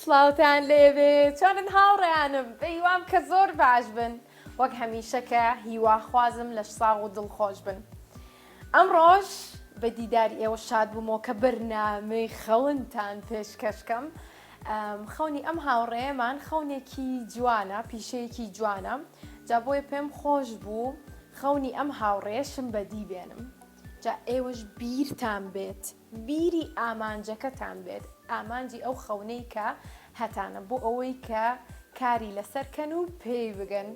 سڵاوتان لێبێ چۆنن هاوڕێیانم بەهیوام کە زۆر باش بن وەک هەمیشە کە هیواخوازم لەش ساغ و دڵخۆش بن ئەمڕۆش بە دیداری ئێوە شاد بوومەوە کە بەرنامەی خەونتان پێشکەش کەم خەونی ئەم هاوڕێیەمان خەونێکی جوانە پیشەیەکی جوانە جا بۆیە پێم خۆش بوو خەونی ئەم هاوڕێیەشم بەدی بێنم جا ئێوەش بیرتان بێت بیری ئامانجەکەتان بێت، ئامانجی ئەو خەونەی کە هەتانە بۆ ئەوەی کە کاری لەسەر کەن و پێی بگەن.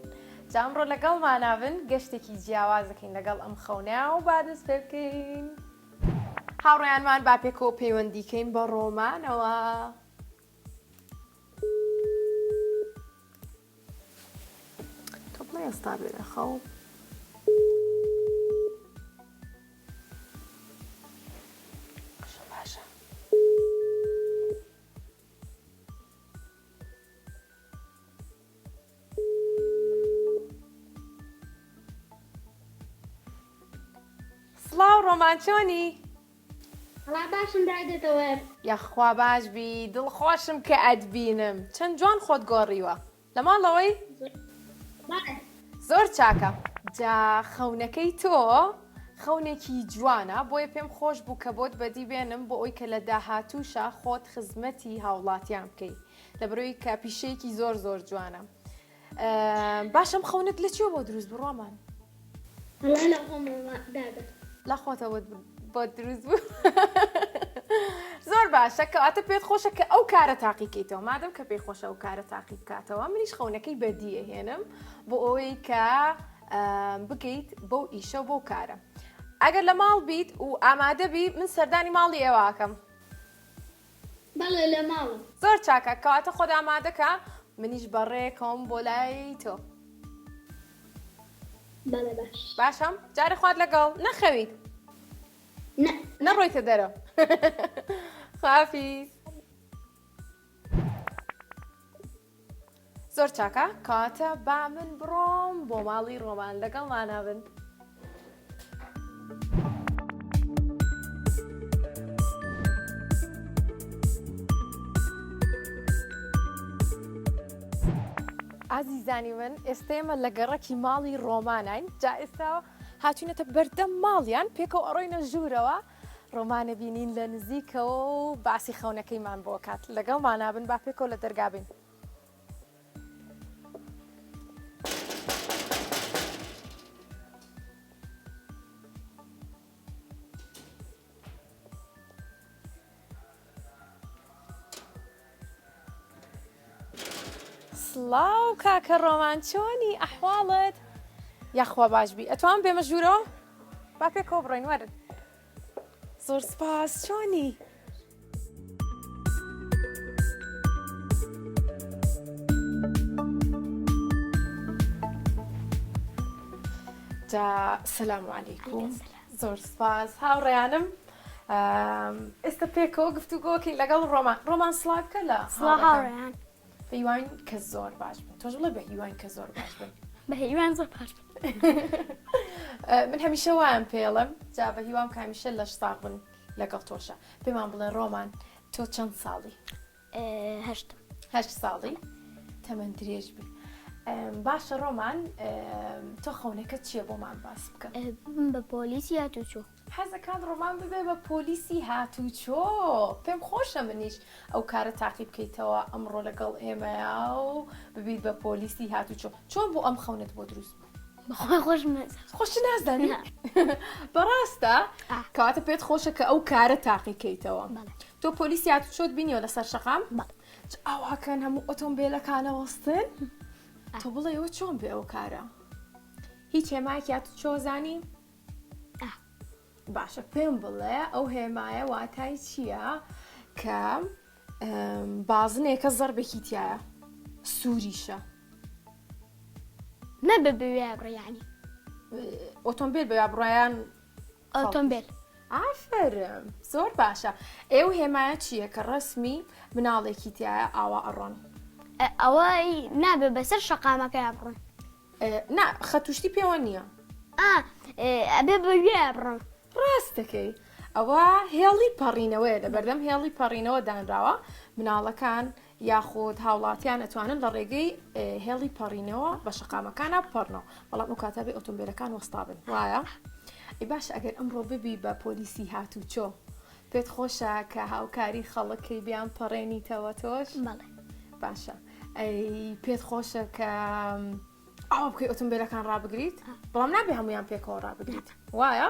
جا ئەمڕۆ لەگەڵمانا بن گەشتێکی جیاواز دەکەین لەگەڵ ئەم خەونە و با دەست پێ بکەین. هاوڕێیانمان با پێکەوە پەیوەندی کەین بە ڕۆمانەوە. تۆ بڵێ ئێستا بێ خەو. باشە. سڵاو ڕۆمان چۆنی؟ وەڵا باشم دادەتەوە. یاخوا باش بی دڵخۆشم کە ئەتبینم چەند جوان خۆت گۆڕیوە لە ماڵەوەی؟ بەڵێ. زۆر چاکە جا خەونەکەی تۆ خەونێکی جوانە بۆیە پێم خۆش بوو کە بۆت بەدی بێنم بۆ ئەوی کە لە داهاتووشا خۆت خزمەتی هاوڵاتیان بکەی لەبەرئەوەی کە پیشەیەکی زۆر زۆر جوانە باشم خەونت لە چیەوە بۆ دروست بوو ڕۆمان؟ وەڵا لە خۆمەوە دادە. لە خۆتەوە بۆ دروست بوو زۆر باشە کەواتە پێت خۆشە کە ئەو کارە تاقیکەیتەوە مادەم کە پێی خۆشە ئەو کارە تاقی بکاتەوە منیش خەونەکەی بەدیەهێنم بۆ ئەوەی کە بگەیت بەو ئیشە و بەو کارە ئەگەر لە ماڵ بیت و ئامادە بی من سەردانی ماڵی ئێوەکەم بەڵێ لە ماڵم. زۆر چاکە کەواتە خۆت ئامادەکە منیش بەڕێکەوم بۆ لای تۆ. بەڵێ باش. باشە جارێ خوات لەگەڵ نەخەویت. نە. نەڕۆیتە دەرەوە. خافیز. زۆر چاکە کەواتە با من بڕۆم بۆ ماڵی ڕۆمان لەگەڵمانا بن. ئازیزانی من ئێستا ئێمە لە گەڕەکی ماڵی ڕۆمانین جا ئێستا هاتوینەتە بەردەم ماڵیان پێکەوە ئەڕۆینە ژوورەوە ڕۆمانە بینین لە نزیکەوە و باسی خەونەکەیمان بۆ کات لەگەڵمانا بن با پێکەوە لە دەرگا بین. سڵاو کاکە ڕۆمان چۆنی ئەحواڵت یاخوا باش بی ئەتوان بێمە ژوورەوە با پێکەوە بڕۆین وەرن زۆر سپاس چۆنی؟ جا سلام علیکم زۆر سپاس هاوڕێیانم ئێستا پێکەوە گفتوگۆکەین لەگەڵ ڕۆمان ڕۆمان سڵاو بکە لە هاوڕێیان بەهیواین کە زۆر باش بن تۆش بڵێ بەهیواین کە زۆر باش بن بەهیوان زۆر باش بن من هەمیشە وایان پێڵم جا بە هیوام کە هەمیشە لەش ساغ بن لەگەڵ تۆشە پێمان بڵێ ڕۆمان تۆ چەند ساڵی هەشتم هەشت ساڵی تەمەن درێژ بی باشە ڕۆمان تۆ خەونەکە چییە بۆمان باس بکە ببم بە پۆلیسی هاتوچۆ حەزەکات ڕۆمان ببێ بە پۆلیسی هاتوچۆ پێم خۆشە منیش ئەو کارە تاقی بکەیتەوە ئەمڕۆ لەگەڵ ئێمەیا و ببیت بە پۆلیسی هاتوچۆ چۆن بوو ئەم خەونت بۆ دروست بوو بەخۆی خۆشم نازانم خۆش نازانی بەڕاستە کەواتە پێت خۆشە کە ئەو کارە تاقیکەیتەوە تۆ پۆلیسی هاتوچۆت بینیەوە لەسەر شەقام ئاواکەن هەموو ئۆتۆمبیلەکانە وەستن تۆ بڵێەوە چۆن بێ ئەو کارە هیچ هێمایەکی هاتوچۆ زانی باشە پێم بڵێ ئەو هێمایە واتای چییە کە بازنێکە زەربێکی تایە سووریشە نەبێ بوێ بڕیانی ئۆتۆمبیل بە بڕیان ئۆتۆمبیل ئافرم زۆر باشە ئێو هێمایە چییە کە ڕسمی مناڵێکی تایە ئاوا ئەڕۆن ئەوەی نابێ بەسەر شەقامەکەیان بڕۆن نا خەتوشتی پێوە نییە ئەبێ بە وێ بڕۆن ڕاست دەکەی ئەوە هێڵی پەڕینەوەیە لە بەردەم هێڵی پەڕینەوە دانراوە مناڵەکان. یاخود هاوڵاتیان ئەتوانن لە ڕێگەی هێڵی پەڕینەوە بە شەقامەکانە بپەڕنەوە بەڵام ئەو کاتە بێ ئۆتۆمبیلەکان وەستا بن وایە؟ ئەی باش ئەگەر ئەمڕۆ ببی بە پۆلیسی هاتوچۆ پێت خۆشە کە هاوکاری خەڵکەی بیان پەڕێنیتەوە تۆش؟ بەڵێ. باشە ئەی پێت خۆشە کە ئەوە بکەی ئۆتۆمبیلەکان ڕابگریت؟ بەڵام نابێ هەمویان پێکەوە ڕابگریت وایە؟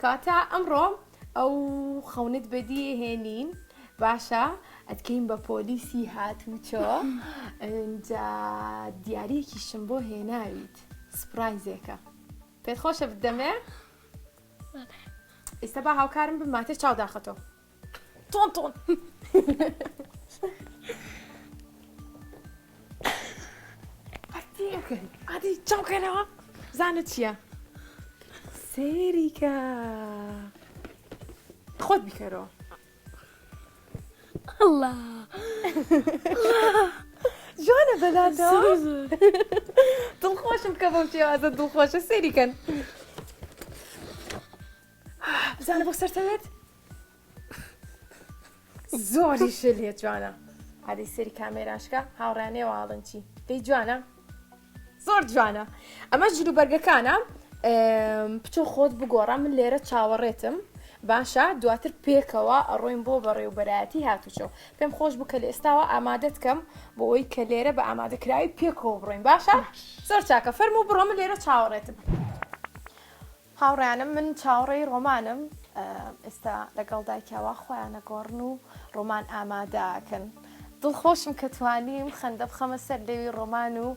کاتە ئەمڕۆ ئەو خەونت بەدی هێنین باشە ئەتکەین بە پۆلیسی هاتوچۆ ئینجا دیارێکیشم بۆ هێناویت surprise ێکە پێت خۆشە بدەمێ؟ ئێستا با هاوکارم بماتێ چاو داخەتەوە تۆن تۆن ئادی چاوکەنەوە زانە چییە؟ سێریکە خۆت بیکەرەوە اللە جوانە بەلاتەوە دڵخۆشم کە بەو شێوازە دڵخۆشە سەیری کەن بزانە بۆ سەرتەوێت زۆری شلێ جوانە ئادەی سەری کامێراشکە هاوڕیانێ واڵن چی دەی جوانە زۆر جوانە ئەمە جلوبەرگەکانە بچۆ خۆت بگۆڕە من لێرە چاوەڕێتم باشە دواتر پێکەوە ئەڕۆین بۆ بەڕێوبەرایەتی هاتوچۆ پێم خۆش بوو کە لە ئێستاوە ئامادەت کەم بۆ ئەوی کە لێرە بە ئامادەکراوی پێکەوە بڕۆین باشە زۆر چاکە فەرموو بڕۆ من لێرە چاوەڕێتم هاوڕێیانم من چاوەڕێی ڕۆمانم ئێستا لەگەڵ دایکیاوا خۆیان ئەگۆڕن و ڕۆمان ئامادە ئەکەن دڵخۆشم کە توانیم خەندە بخەمە سەر لێوی ڕۆمان و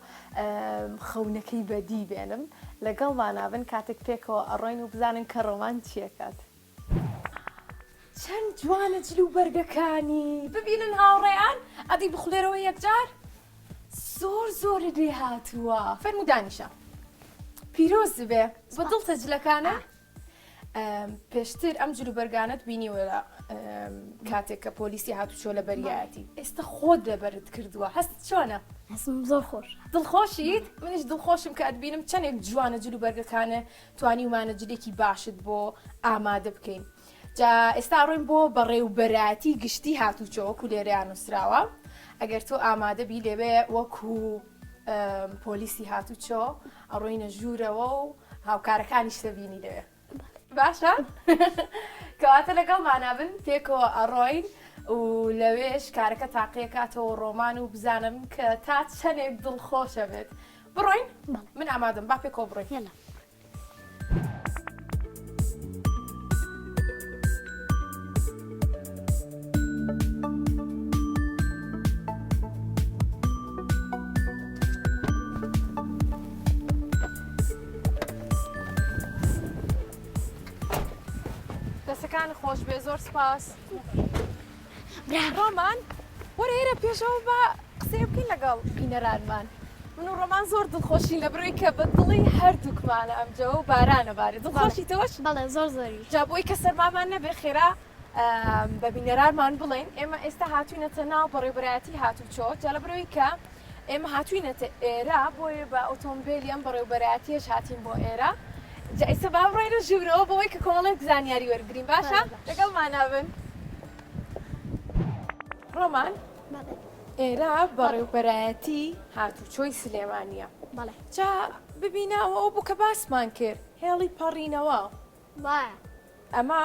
خەونەکەی بەدی بێنم لەگەڵمانا بن کاتێک پێکەوە ئەڕۆین و بزانن کە ڕۆمان چیەکات. چەند جوانە جل و بەرگەکانی ببینن هاوڕێیان ئەدی بخولێرەوە یەکجار زۆر زۆری لێ هاتووە فەرموو دانیشە پیرۆز بێ بە دڵتە جلەکانە پێشتر ئەم جلوبەرگانت بینیوە لە کاتێک کە پۆلیسی هاتوچۆ لە بەریایەتی ئێستا خۆت لەبەرت کردووە هەست چۆنە هەستم زۆر خۆش دڵخۆشیت منیش دڵخۆشم کە ئەتبینم چەندێک جوانە جلوبەرگەکانە توانیومانە جلێکی باشت بۆ ئامادە بکەین جا ئێستا ڕۆین بۆ بەڕێوبەرایەتی گشتی هاتوچۆ وەکو لێرەیان نووسراوە ئەگەر تۆ ئامادە بی لەوێ وەکو پۆلیسی هاتوچۆ ئەڕۆینە ژوورەوە و هاوکارەکانیش دەبینی لەوێ باشە کەواتە لەگەڵمانا بن پێکەوە ئەڕۆین و لەوێش کارەکە تاقیەکاتەوە ڕۆمان و بزانم کە تا چەندێک دڵخۆشە بێت بڕۆین من ئامادەم با پێکەوە بڕۆین یەلا دەسەکان خۆش بێ زۆر سپاس ڕۆمان وەرە ئێرە پێشەوە با قسەیە بکەین لەگەڵ بینەرانمان من و ڕۆمان زۆر دڵخۆشین لە بڕی کە بە دڵی هەردووکمانە ئەم جەوە و بارانە بارێ دڵخۆشی تۆش؟ بەڵێ زۆر زۆریش. جا بۆی کە سەرمامان نەبێ خێرا بە بینەرانمان بڵێین ئێمە ئێستا هاتوینەتە ناو بەڕێوبەرایەتی هاتوچۆ جا لە بەرەوەی کە ئێمە هاتوینەتە ئێرە بۆیە بە ئۆتۆمبێلی ئەم بەڕێوبەرایەتیەش هاتین بۆ ئێرە جا ئێستا با بڕۆینە ژوورەوە بۆ ئەوەی کە کۆمەڵێک زانیاری وەرگرین باشە لەگەڵمانا بن ڕۆمان ئێرە بەڕێوبەرایەتی هاتوچۆی سلێمانیە بەڵێ جا ببینە ئەوە ئەو بوو کە باسمان کرد هێڵی پەڕینەوە وایە ئەمە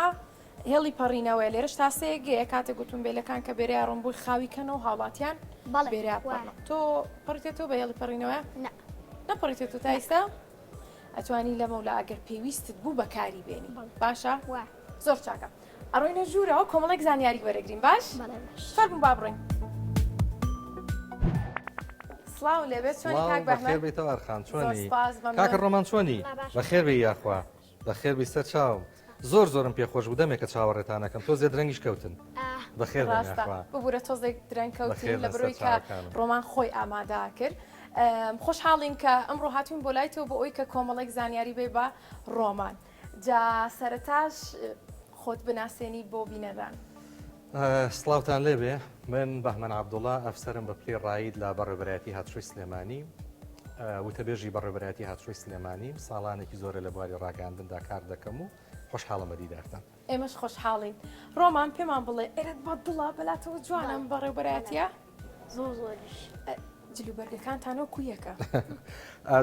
هێڵی پەڕینەوەیە لێرەش تاسەیەک گەیە کاتێک ئۆتۆمبیلەکان کە بێرەیا ڕۆن بۆی خاوی کەنەوە هاوڵاتیان بەڵێ بێرەیا وایە. پەڕنەوە تۆ پەڕیتێتەوە بە هێڵی پەڕینەوە نا نەپەڕیتێتەوە تا ئیستا ئەتوانی لەمەولا ئەگەر پێویستت بوو بەکاری بێنی بەڵێ. باشە وایە زۆر چاکە ئەڕۆینە ژوورەوە کۆمەڵێک زانیاری وەرەگرین باش؟ بەڵێ باش. فەرموو با بڕۆین. سڵاو لێبێ چۆنی کاک بەهمەن؟ بەخێر بێیتەوە ئەرخان زۆر چۆنی؟ سپاس مەمنون. کاکە ڕۆمان چۆنی؟ وەڵا باشم. بەخێر بێی یاخوا بەخێر بێی سەر چاوم زۆر زۆرم پێ خۆش بوو دەمێکە چاوەڕێتان ئەکەم تۆزێ درەنگیش کەوتن ئاه. بەخێر بێن ڕاستە یاخوا ببورە تۆزێک درەنگ کەوتین بەخێر لە بێن سەر بەرەوەی کە چاوەکانم. ڕۆمان خۆی ئامادە کرد خۆشحاڵین کە ئەمڕۆ هاتوین بۆ لای تۆ بۆ ئەوی کە کۆمەڵێک زانیاری بێ بە ڕۆمان جا سەرەتاش خۆت بناسێنی بۆ بینەران. سڵاوتان لێبێ من بەهمەن عەبدوڵا ئەفسەرم بە پلەی ڕائید لە بەڕێوەبەرایەتی هاتوچۆی سلێمانی وتەبێژی بەڕێوەبەرایەتی هاتوچۆی سلێمانیم ساڵانێکی زۆرە لە بواری ڕاگەیاندندا کار دەکەم و خۆشحاڵم بە دیدارتان. ئێمەش خۆشحاڵین. ڕۆمان پێمان بڵێ ئێرەت بە دڵە بەلاتەوە جوانە ئەم بەڕێوەبەرایەتیە؟ زۆر زۆریش. جلوبەرگەکانتان وەکو یەکە.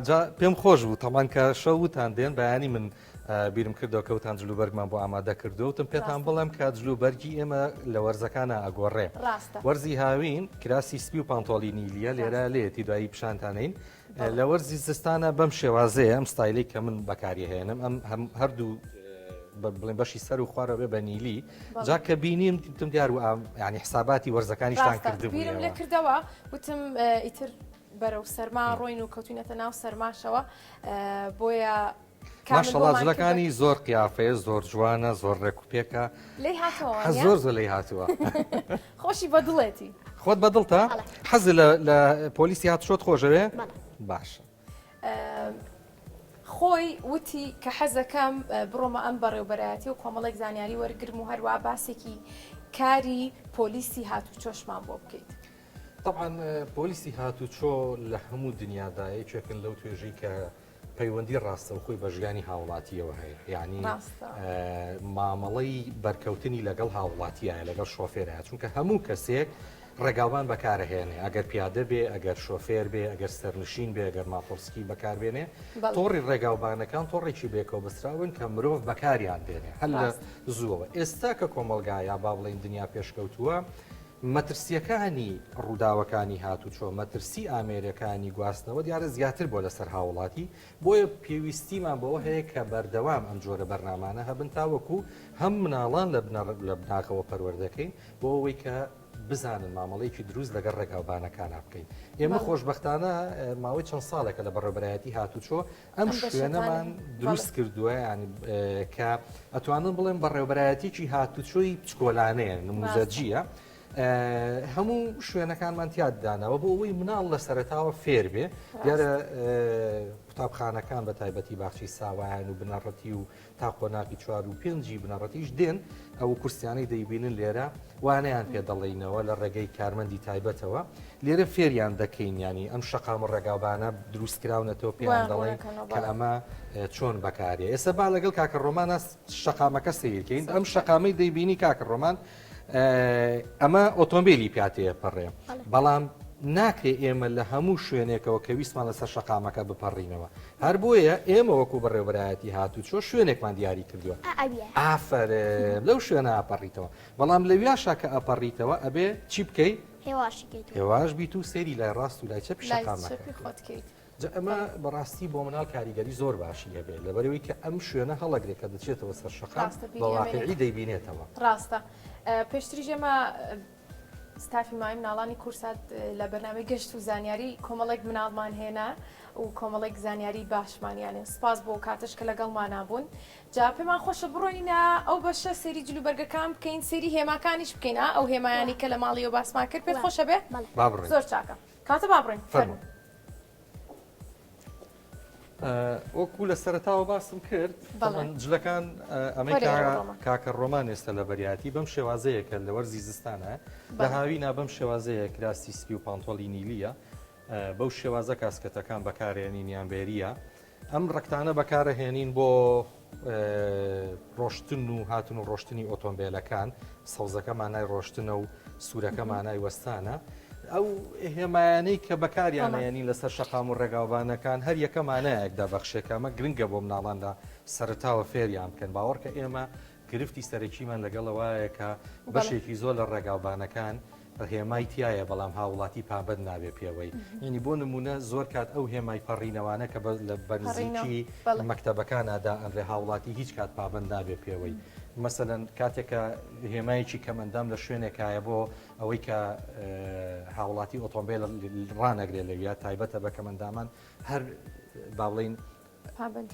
جا پێم خۆش بوو تەمان کە شەو وتان دێن بەیانی من بیرم کردەوە کەوتان جلوبەرگمان بۆ ئامادە کردو وتم پێتان بڵێم کە جلوبەرگی ئێمە لە وەرزەکانە ئەگۆڕێ وەرزی هاوین کراسی سپی و پانتۆڵی نیلیە لێرە لێتی دوایی پیشانتانین لە وەرزی زستانە بەم شێوازەیە ئەم ستایلی کە من بەکاری هێنم ئەم هەم هەردوو بڵێن بەشی سەر و خوارەوە بێ بە نیلی جا کە بینیم تم دیار و ینی حساباتی وەرزەکانیشتان کردبوو بیرم لێ کردەوە وتم ئیتر بەرەو سەرما ڕۆین و کەوتوینەتە ناو سەرماشەوە بۆیە ماشەڵا جلەکانی زۆر قیافەیە زۆر جوانە زۆر ڕێک و پێکە لێی هاتووە زۆر زۆر لێی هاتووە خۆشی بە دڵێتی خۆت بە دڵتە حەز لە پۆلیسی هات شۆت خۆشەوێ باشە خۆی وتی کە حەزەکەم بڕۆمە ئەم بەڕێوبەرایەتی و کۆمەڵێک زانیاری وەرگرم و هەروە باسێکی کاری پۆلیسی هاتوچۆشمان بۆ بکەیت. طبعا پۆلیسی هاتوچۆ لە هەموو دنیادا یەکێکن لەو توێژەی کە پەیوەندی ڕاستەوخۆی بە ژیانی هاوڵاتیەوە هەیە یعنی مامەڵەی بەرکەوتنی لەگەڵ هاوڵاتیە لەگەڵ شۆفێرە چونکە هەموو کەسێک ڕێگاوبان بەکارەهێنێ ئەگەر پیادە بێ ئەگەر شۆفێر بێ ئەگەر سەرنشین بێ ئەگەر ماتۆڕسکی بەکاربێنێ تۆڕی ڕێگاوبانەکان تۆڕێکی بێکەوە بەستراون کە مرۆڤ بەکاریان دێنێ هەر لە زووەوە ئێستا کە کۆمەڵگا یا با بڵێین دنیا پێشکەوتووە مەترسییەکانی ڕووداوەکانی هاتوچۆ، مەترسی ئامێرەکانی گواستنەوە دیارە زیاتر بووە لەسەر هاوڵاتی، بۆیە پێویستیمان بەوە هەیە کە بەردەوام ئەم جۆرە بەرنامانە هەبن تاوەکو هەم مناڵان لە بناغەوە پەروەردەکەین بۆ ئەوەی کە بزانن مامەڵەیەکی دروست لەگەڵ ڕێگاوبانەکانا بکەین. ئێمە خۆشبەختانە ماوەی چەند ساڵێکە لە بەڕێوەبەرایەتی هاتوچۆ ئەم شوێنەمان دروست کردووە ینی کە ئەتوانم بڵێم بەڕێوبەرایەتێکی هاتوچۆی بچکۆلانەیە نموزەجیە هەموو شوێنەکانمان تیاد داناوە بۆ ئەوەی مناڵ لە سەرتاوە فێر بێ دیارە قوتابخانەکان بە تایبەتی باخچەی ساوایان و بنەڕەتی و تا قۆناغی چوار و پێنجی بنەڕەتیش دێن ئەو کورسیانەی دەیبینن لێرە وانەیان پێ دەڵێینەوە لە ڕێگەی کارمەندی تایبەتەوە لێرە فێریان دەکەین ینی ئەم شەقام و ڕێگاوبانە دروست کراونەتەوە پێیان دەڵێن کە ئەمە چۆن بەکارێ ئێستا با لەگەڵ کاکە ڕۆمانە شەقامەکە سیرکەین ئەم شەقامەی دەیبینی کاکە ڕۆمان ئەمە ئۆتۆمبیلی پیاتەیە پەڕێ بەڵام ناکرێ ئێمە لە هەموو شوێنێکەوە کە ویستمان لەسەر شەقامەکە بپەڕینەوە هەر بۆیە ئێمە وەکو بەڕێوەبەرایەتی هاتوچۆ شوێنێکمان دیاری کردووە ئافەرم لەو شوێنە ئەپەڕیتەوە بەڵام لەویاشا کە ئەپەڕیتەوە ئەبێ چی بکەی هێواش بیت و سەیری لای ڕاست و لای چەپی شەقامەکە خۆت کەیت. جا ئەمە بەڕاستی بۆ مناڵ کاریگەری زۆر باشی هەبێت لەبەرەوەی کە ئەم شوێنە هەڵەگرێت کە دەچێتەوە سەر شەقام بە واقعی دەیبینێتەوە. ڕاستە پێشتریش ئێمە ستافی مای مناڵانی کورسات لە بەرنامەی گەشت و زانیاری کۆمەڵێک مناڵمان هێنا و کۆمەڵێک زانیاری باشمانیانێ سپاس بۆ کاتش کە لەگەڵمانا بوون جا پێمان خۆشە بڕۆینە ئەو بەشە سەیری جلوبەرگەکان بکەین سەیری هێماکانیش بکەین ئەو هێمایانی کە لە ماڵیەوە باسمان کرد پێت خۆشە بێ زۆر چاکە کاتە با بڕۆین فەرموو. وەکو لە سەرتاوە باسم کرد جلەکان ئەمەی کاکە ڕۆمان ئێستا لە بەریاتی بەم شێوازەیە کە لە وەرزی زستانە لە هاوینا بەم شێوازەیە کراسی سپی و پانتۆڵی نیلیە بەو شێوازە کاسکەتەکان بەکارێنین یان بێریە ئەم ڕەکتانە بەکارەهێنین بۆ ڕۆشتن و هاتن و ڕۆشتنی ئۆتۆمبیلەکان سەوزەکە مانای ڕۆشتنە و سوورەکە مانای وەستانە. ئەو هێمایانەی کە بەکاریانەیەنی لەسەر شەقام و ڕێگاوبانەکان هەر یەکە مانایەک دەبەخشێکە ئەمە گرنگە بۆ مناڵان لە سەرتاوە فێریان بکەن باوەڕکە ئێمە گرفتی سەرەکیمان لەگەڵ ئەوایە کە بەشێکی زۆر لە ڕێگاوبانەکان هێمای تایە بەڵام هاوڵاتی پابەند نابێ پێوەی یعنی بۆ نمونە زۆر کات ئەو هێمای پەڕینەوانە کە لە بەرزیکی مەکتەبەکاندا ئەنرێ هاوڵاتی هیچ کات پابند نابێ پێوەی مەسەلەن کاتێکە هێمایەکی کەمەندام لە شوێنێکایە بۆ ئەوەی کە هاوڵاتی ئۆتۆمبیل ڕانەگرێت لەویا تایبەتە بە کەمەندامان هەر با بڵین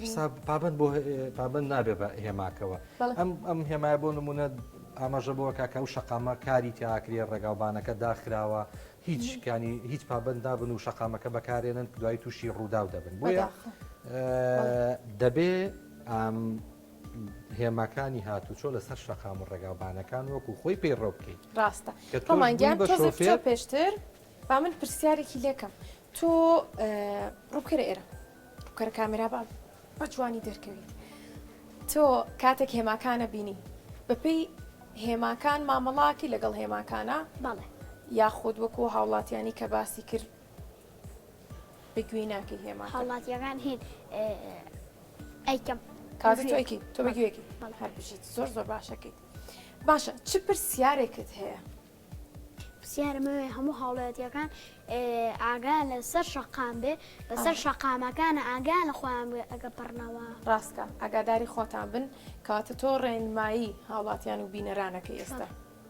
حساب پابند بۆ پابند نابێ بە هێماکەوە ئەم ئەم هێمایە بۆ نمونە ئاماژە بۆ کاکە و شەقامە کاری تیاکرێ ڕێگاوبانەکە داخراوە هیچ کانی هیچ پابند نابن و شەقامەکە بەکارێنن دوای تووشی ڕووداو دەبن بۆیە دەبێ هێماکانی هاتوچۆ لەسەر شەقام و ڕێگاوبانەکان وەکو خۆی پەیڕەو بکەیت ڕاستە ڕۆمانگیان تۆزێک پێشتر با من پرسیارێکی لێکەم تۆ ڕووبکەرە ئێرە ڕووکەرە کامێرا با بە جوانی دەرکەویت تۆ کاتێک هێماکانە بینی بەپێی هێماکان مامەڵاکی لەگەڵ هێماکانە بەڵێ. یاخود وەکو هاوڵاتیانی کە باسی کرد بە گوێی ناکەی هێماکە؟ هاوڵاتیەکان هین ئەیکەم. کاتە تۆ ئەیکەی تۆ بە گوێیەکەی هەر بژیت زۆر زۆر باشەکەیت باشە چ پرسیارێکت هەیە؟ پرسیارم ئەوەیە هەموو هاوڵاتیەکان ئاگایان لە سەر شەقام بێ بەسەر شەقامەکانە ئاگایان لە خۆیان بێ ئەگە پەڕنەوە. ڕاستە ئاگاداری خۆتان بن کەواتە تۆ ڕێنمایی هاوڵاتیان و بینەرانەکەی ئێستا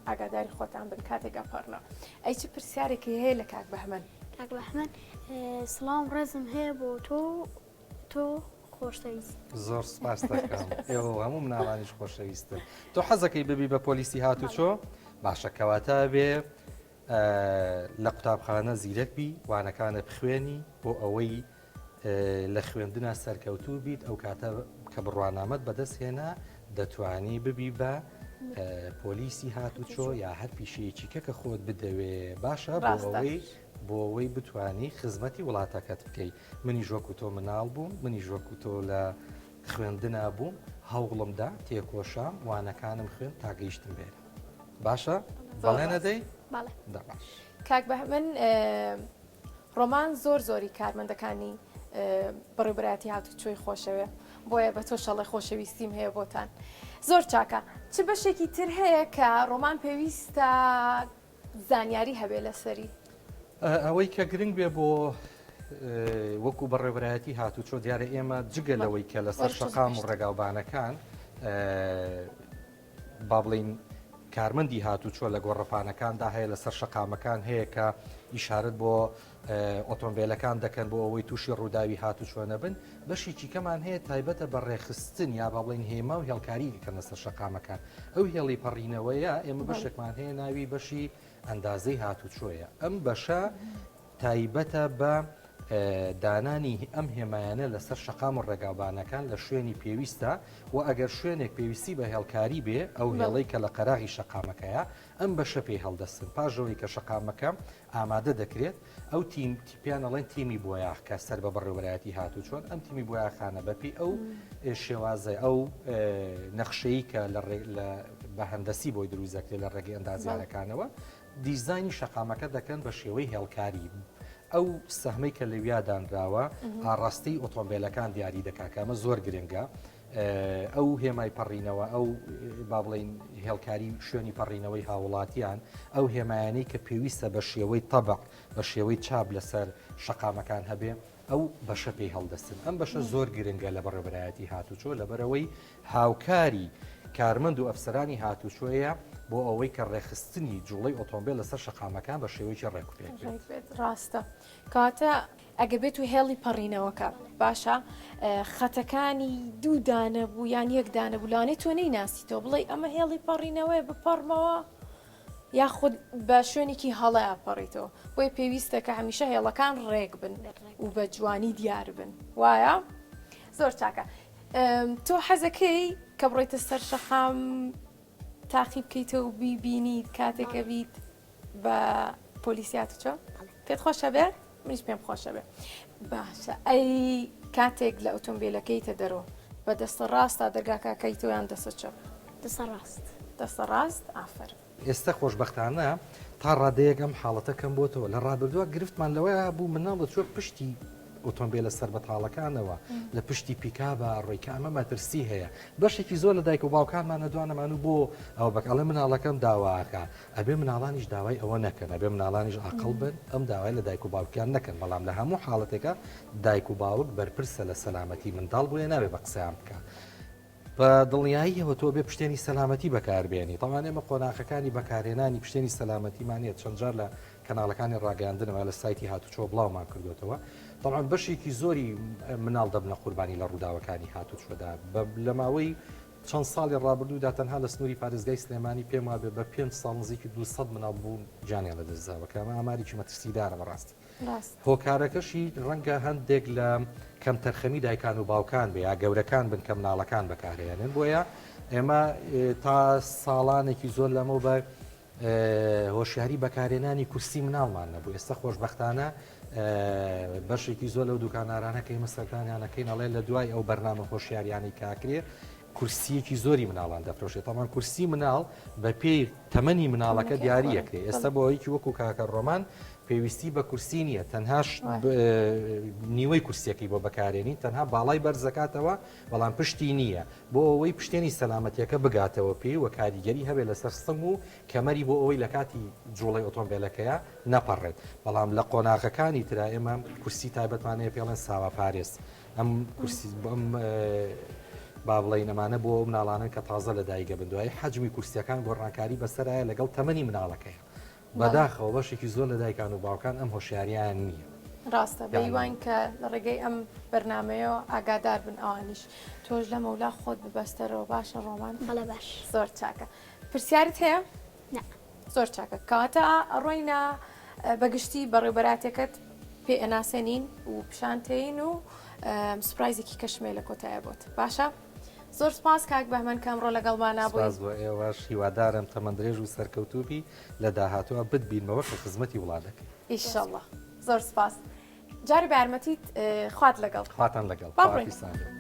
ئاگاداری خۆتان بن کاتێک ئەپەڕنەوە. ئەی چ پرسیارێکی هەیە لە کاک بەهمەن؟ کاک بەهمەن سڵاوم ڕێزم هەیە بۆ تۆ تۆ خۆشەویست. زۆر سپاست دەکەم ئێوە و هەموو مناڵانیش خۆشەویستن. تۆ حەزەکەی ببی بە پۆلیسی هاتوچۆ؟ باشە کەواتە بێ لە قوتابخانە زیرەک بی وانەکانە بخوێنی بۆ ئەوەی لە خوێندنا سەرکەوتوو بیت ئەو کاتە کە بڕوانامەت بەدەست هێنا دەتوانی ببی بە پۆلیسی هاتوچۆ یا هەر پیشەیەکی کە کە خۆت بدەوێ باشە بۆ ئەوەی بۆ ئەوەی بتانی خزمەتی وڵاتەکەت بکەیت منیش وەکو تۆ مناڵ بووم منیش وەکو تۆ لە خوێندنا بووم هەوڵمدا تێکۆشام وانەکانم خوێن تا گەیشتم بێرە باشە بەڵێنە دەی باش کاک بەهمەن ڕۆمان زۆر زۆری کارمەندەکانی بەڕێوبەرایەتی هاتوچۆی خۆشەوێ بۆیە بە تۆش ئەڵێ خۆشەویستیم هەیە بۆتان زۆر چاکە چ بەشێکی تر هەیە کە ڕۆمان پێویستە زانیاری هەبێ لەسەری؟ ئەوەی کە گرنگ بێ بۆ وەکو بەڕێوبەرایەتی هاتوچۆ دیارە ئێمە جگە لەوەی کە لەسەر شەقام و ڕێگاوبانەکان با بڵێین کارمەندی هاتوچۆ لە گۆڕەپانەکاندا هەیە لەسەر شەقامەکان هەیە کە ئیشارەت بۆ ئۆتۆمبیلەکان دەکەن بۆ ئەوەی تووشی ڕووداوی هاتوچۆ نەبن بەشێکی کەمان هەیە تایبەتە بە ڕێخستن یا با بڵێین هێما و هێڵکاری دەکەن لەسەر شەقامەکان ئەو هێڵی پەڕینەوەیە ئێمە بەشێکمان هەیە ناوی بەشی ئەندازەی هاتوچۆیە ئەم بەشە تایبەتە بە دانانی ئەم هێمایانە لەسەر شەقام و ڕێگاوبانەکان لە شوێنی پێویستە و ئەگەر شوێنێک پێویستی بە هێڵکاری بێ ئەو هێڵەی کە لە قەراغی شەقامەکەیە ئەم بەشە پێی هەڵدەستن پاش ئەوەی کە شەقامەکە ئامادە دەکرێت ئەو تیم پێیان ئەڵێن تیمی بۆیاخ کە سەر بە بەڕێوەبەرایەتی هاتوچۆن ئەم تیمی بۆیاخانە بەپێی ئەو شێوازە ئەو نەخشەی کە لە بە هەندەسی بۆی دروست دەکرێت لە ڕێگەی ئەندازیارەکانەوە دیزاینی شەقامەکە دەکەن بە شێوەی هێڵکاری. ئەو سەهمەی کە لەویا دانراوە ئاڕاستەی ئۆتۆمبیلەکان دیاری دەکات کە ئەمە زۆر گرنگە. ئەو هێمای پەڕینەوە ئەو با بڵین هێڵکاری شوێنی پەڕینەوەی هاوڵاتیان ئەو هێمایانەی کە پێویستە بە شێوەی تەبع بە شێوەی چاپ لەسەر شەقامەکان هەبێ ئەو بەشە پێی هەڵدەستن ئەم بەشە زۆر گرنگە لە بەڕێوەبەرایەتی هاتوچۆ لەبەرئەوەی هاوکاری کارمەند و ئەفسەرانی هاتوچۆیە بۆ ئەوەی کە ڕێکخستنی جوڵەی ئۆتۆمبێل لەسەر شەقامەکان بە شێوەیەکی ڕێکوپێک بێت. ڕاستە کەواتە ئەگەر بێت و هێڵی پەڕینەوەکە باشە خەتەکانی دوو دانە بوو یان یەک دانە بوو لەوانەیە تۆ نەیناسیتەوە بڵێی ئەمە هێڵی پەڕینەوەیە بپەڕمەوە یاخود بە شوێنێکی هەڵەیا پەڕیتەوە بۆیە پێویستە کە هەمیشە هێڵەکان ڕێک بن و بە جوانی دیار بن وایە زۆر چاکە تۆ حەزەکەی کە بڕۆیتە سەر شەقام تاقی بکەیتەوە و بیبینیت کاتێکە بیت بە پۆلیسیات چۆ پێت خۆشە بێ منیش پێم خۆشە بێ باشە ئەی کاتێک لە ئۆتۆمبیلەکەیتە دەرۆ بە دەستە ڕاستە دەرگاکەکەیتەوە یان دەستە چەپ؟ دەستە ڕاست. دەستە ڕاست ئافەرم. ئێستە خۆشبەختانە تا ڕادەیەک ئەم حاڵەتە کەم بۆتەوە، لە ڕابردووە گرفتمان لەوەیا بوو مناڵ دەچووە پشتی ئۆتۆمبێلە سەربەتاڵەکانەوە لە پشتی پیکابا ڕۆی کە ئەمە مەترسی هەیە بەشێکی زۆر لە دایک و باوکانمان نەدوانەمان و بۆ ئەوە بەک ئەڵێ مناڵەکەم داواکە ئەبێ مناڵانیش داوای ئەوە نەکەن ئەبێ مناڵانیش ئاقڵ بن ئەم داوای لە دایک و باوکیان نەکەن بەڵام لە هەموو حاڵەتێکا دایک و باوک بەرپرسە لە سەلامەتی منداڵ بۆیە نابێ بە قسەیان بکا بە دڵنیاییەوە تۆ بێ پشتێنی سەلامەتی بەکاربێنی تەوان ئێمە قۆناخەکانی بەکارهێنانی پشتێنی سەلامەتیمان هەیە چەند جار لە کەناڵەکانی ڕاگەیاندنەوە لە سایتی هاتوچۆ بڵاومان کردوێتەوە تەبعەن بەشێکی زۆری مناڵ دەبنە قوربانی لە ڕووداوەکانی هاتوچۆدا لە ماوەی چەند ساڵی ڕابردوودا تەنها لە سنووری پارێزگای سلێمانی پێم وابێ بە پێنج ساڵ نزیکی 200 مناڵ بوون گیانیان لەدەستداوە کە ئەمە ئامارێکی مەترسیدارە بەڕاستی. هۆکارەکەشی ڕەنگە هەندێک لە کەمتەرخەمی دایکان و باوکان بێ یا گەورەکان بن کە مناڵەکان بەکارهێنن بۆیە ئێمە تا ساڵانێکی زۆر لەمەوبەر هۆشیاری بەکارهێنانی کورسی مناڵمان نەبوو ئێستا خۆشبەختانە بەشێکی زۆر لەو دوکاندارانە کە ئێمە سەردانیانەکەین ئەڵێ لە دوای ئەو بەرنامە هۆشیاریانەی کاکرێ. کورسیەکی زۆری مناڵان دەفرۆشێت تامان کورسی مناڵ بە پێی تەمەنی مناڵەکە دیاری ئەکرێ ئێستا بۆ یەکی وەکو کاکە ڕۆمان پێویستی بە کورسی نییە تەنها نیوەی کورسیەکەی بۆ بەکارێنی تەنها باڵای بەرزەکاتەوە بەڵام پشتی نییە بۆ ئەوەی پشتێنی سەلامەتیەکە بگاتەوە پێی و کاریگەری هەبێت لەسەر سنگ و کەمەری بۆ ئەوەی لە کاتی جوڵەی ئۆتۆمبیلەکەیە نەپەڕێت بەڵام لە قۆناغەکانی ترا ئێمە کورسی تایبەتمان هەیە پێڵێن ساوا پارێز ئەم کورسی ئەم با بڵێین ئەمانە بۆ ئەو مناڵانەن کە تازە لە دایکە بن دوایی حەجمی کورسیەکان گۆڕانکاری بەسەرایە لەگەڵ تەمەنی مناڵەکەیە بەداخەوە بەشێکی زۆر لە دایکان و باوکان ئەم هۆشیاریان نییە. ڕاستە بەیوان کە لە ڕێگەی ئەم بەرنمەیەوە ئاگادار بن ئەوانیش تۆش لە مەولا خۆت ببەستەرەوە باشە ڕۆمان بەڵێ باش زۆر چاکە پرسیارت هەیە؟ نا. زۆر چاکە کەواتە ئەڕۆینە بەگشتی بەڕێوبەراتەکەت پێ ئەناسێنین و پیشان تێین و سوپرایزێکی کەشمێ لە کۆتایە بۆت باشە زۆر سپاس کاک بەهمەن کە ئەمڕۆ لەگەڵمان نابووی سپاس بۆ ئێوەش هیوادارم تەمەندرێژ و سەرکەوتوو بی لە داهاتووە بتبینمەوە کە خزمەتی وڵات دەکەی. ئیشەڵڵا زۆر سپاس جارێ بە یارمەتیت خوات لەگەڵ. خواتان لەگەڵ. با بڕۆین. خواحافیزتان بێت.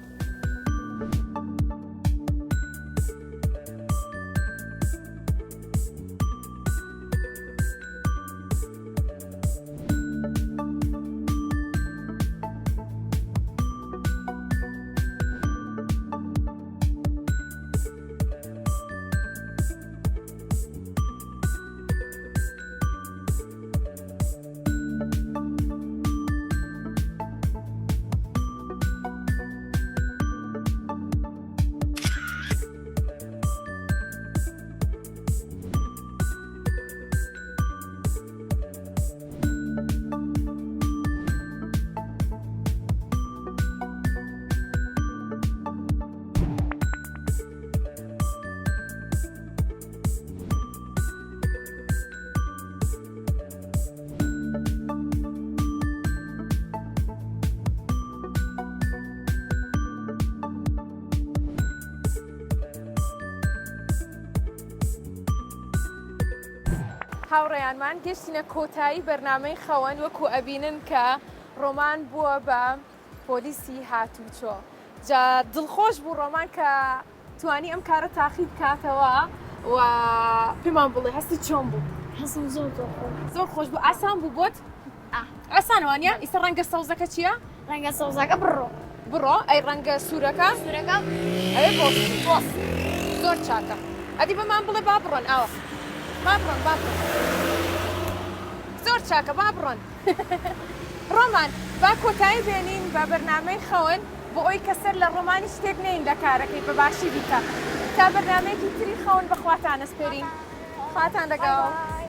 هاوڕێیانمان گەشتینە کۆتایی بەرنامەی خەوەن وەکو ئەبینن کە ڕۆمان بووە بە پۆلیسی هاتوچۆ جا دڵخۆش بوو ڕۆمان کە توانی ئەم کارە تاقی بکاتەوە و پێمان بڵێ هەستی چۆن بوو؟ هەستم زۆر زۆر خۆش زۆر خۆش بوو ئاسان بوو بۆت؟ ئاسانە وانە؟ ئیستا ڕەنگە سەوزەکە چییە؟ ڕەنگە سەوزەکە بڕۆ بڕۆ ئەی ڕەنگە سوورەکە؟ سوورەکە ئەوێ بۆس بۆس زۆر چاکە ئەدی بەمان بڵێ با بڕۆن ئاوە با بڕۆن با بڕۆن زۆر چاکە با بڕۆن ڕۆمان با کۆتایی بێنین بە بەرنامەی خەون بۆ ئەوی کە سەر لە ڕۆمانی شتێک نین لە کارەکەی بە باشی بیکە تا بەرنامەیەکی تری خەون بەخواتان ئەسپێرین خواتان لەگەڵ.